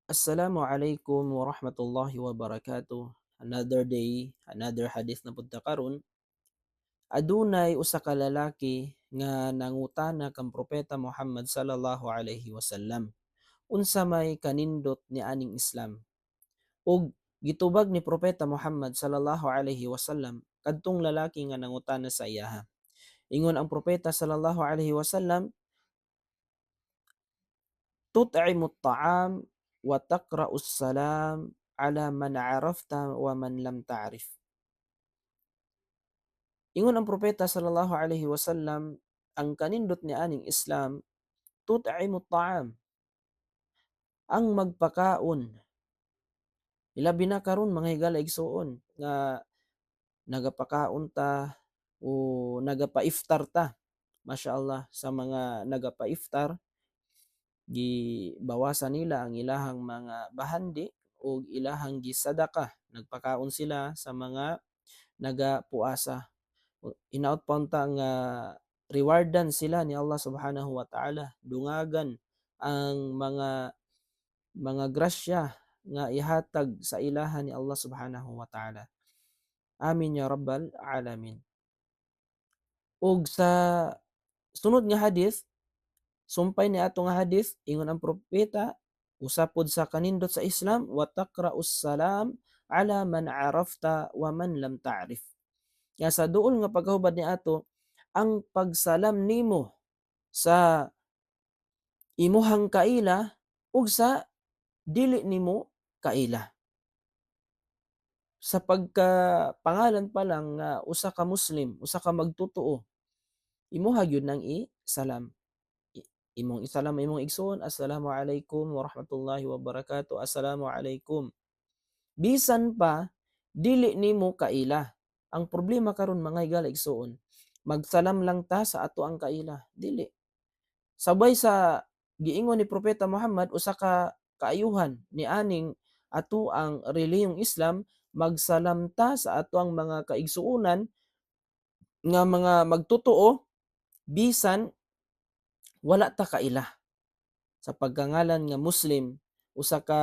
Assalamu alaikum warahmatullahi wabarakatuh. Another day, another hadith na pud ta karon. Adunay usa ka lalaki nga nangutana kang Propeta Muhammad sallallahu alaihi wasallam unsa may kanindot ni aning Islam. Ug gitubag ni Propeta Muhammad sallallahu alaihi wasallam kadtong lalaki nga nangutana sa iyaha. Ingon ang Propeta sallallahu alaihi wasallam, "Tut'imu at-ta'am wa taqra'u salam ala man 'arafta wa man lam ta'rif." Ingon ang Propeta sallallahu alaihi wasallam, ang kanindot ni aning Islam, tut'imu at-ta'am, ang magpakaon. Ilabi na karon, mga higala igsuon, nga nagapakaon ta o nagapa-iftar ta. Mashallah sa mga nagapa-iftar, gibawasan nila ang ilahang mga bahandi ug ilahang gisadaka, nagpakaon sila sa mga nagapuasa. Hinaot pa unta nga rewardan sila ni Allah subhanahu wa ta'ala, dungagan ang mga grasya nga ihatag sa ilaha ni Allah subhanahu wa ta'ala. Amin ya rabbal alamin. Ug sa sunod nga hadith, sumpay ni ato nga hadith, ingon ang Propeta, usa pod sa kanindot sa Islam, wa taqra'us salam ala man arafta wa man lam ta'rif. Nga sa duol nga pagkahubad ni ato, ang pagsalam nimo sa imuhang kaila ug sa dili nimo kaila. Sa pagka pangalan pa lang nga usa ka Muslim, usa ka magtotoo, imuha gyud nang i-salam. Imong isalam imong igsoon, "Assalamu alaikum warahmatullahi wabarakatuh, assalamu alaikum." Bisan pa dili nimo kaila. Ang problema karon, mga higala igsoon, magsalam lang ta sa ato ang kaila, dili. Sabay sa giingon ni Propeta Muhammad, usa ka kaayuhan ni aning ato ang relihiyong Islam, magsalam ta sa ato ang mga kaigsuonan nga mga magtotoo bisan wala ta kaila. Sa pagkangalan nga Muslim, usa ka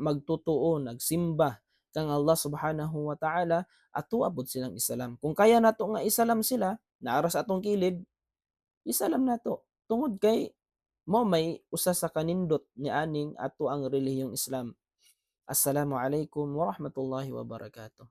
magtotoo, nagsimba kang Allah subhanahu wa ta'ala, ato abot silang isalam. Kung kaya nato nga isalam sila, naara sa atong kilid, isalam nato. Tungod kay mo may usa sa kanindot ni aning ato ang relihiyong Islam. Assalamu alaikum warahmatullahi wabarakatuh.